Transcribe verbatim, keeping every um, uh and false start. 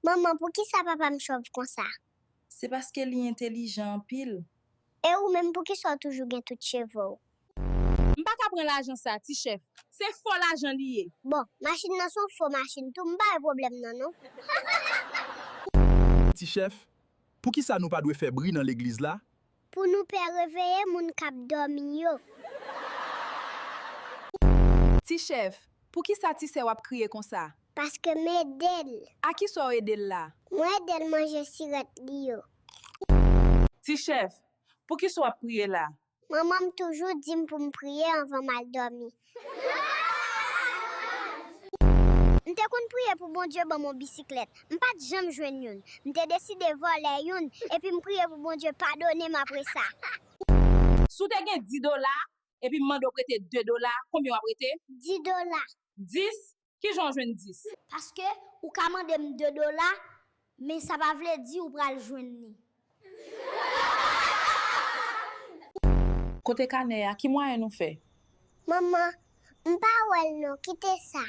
Manman, poukisa papa m chòv konsa? Se paske li entelijan anpil. E ou menm, poukisa w toujou gen tout cheve w? M pa ka pran lajan sa, ti chèf. Se fo lajan li ye. Bon, machin nan se yon fo machin tou, m pa wè pwoblèm nan non. Ti chèf, poukisa nou pa dwe fè bri nan legliz la? Pou nou pè reveye moun k ap dòmi yo. Ti chèf, poukisa ti sè w ap kriye konsa? Paske m ede l. A kisa w ede l la? Mwen ede l manje sirèt li yo. Ti chèf, poukisa w ap kriye la? Manman m toujou di m pou m priye anvan m al dòmi. M te konn priye pou Bondye ban m yon bisiklèt. M pa t janm jwenn youn. M te deside vòlè youn, epi m priye pou Bondye padone m apre sa. Si w te gen dis dola, epi m mande w prete de dola, konbyen w ap rete? Dis dola. Dis? Kijan w jwenn dis? Paske ou ka mande m de dola, men sa pa vle di ou pral jwenn li. Kote kanè a? Ki mwayen nou fè? Manman, m pa wè l non, kite sa.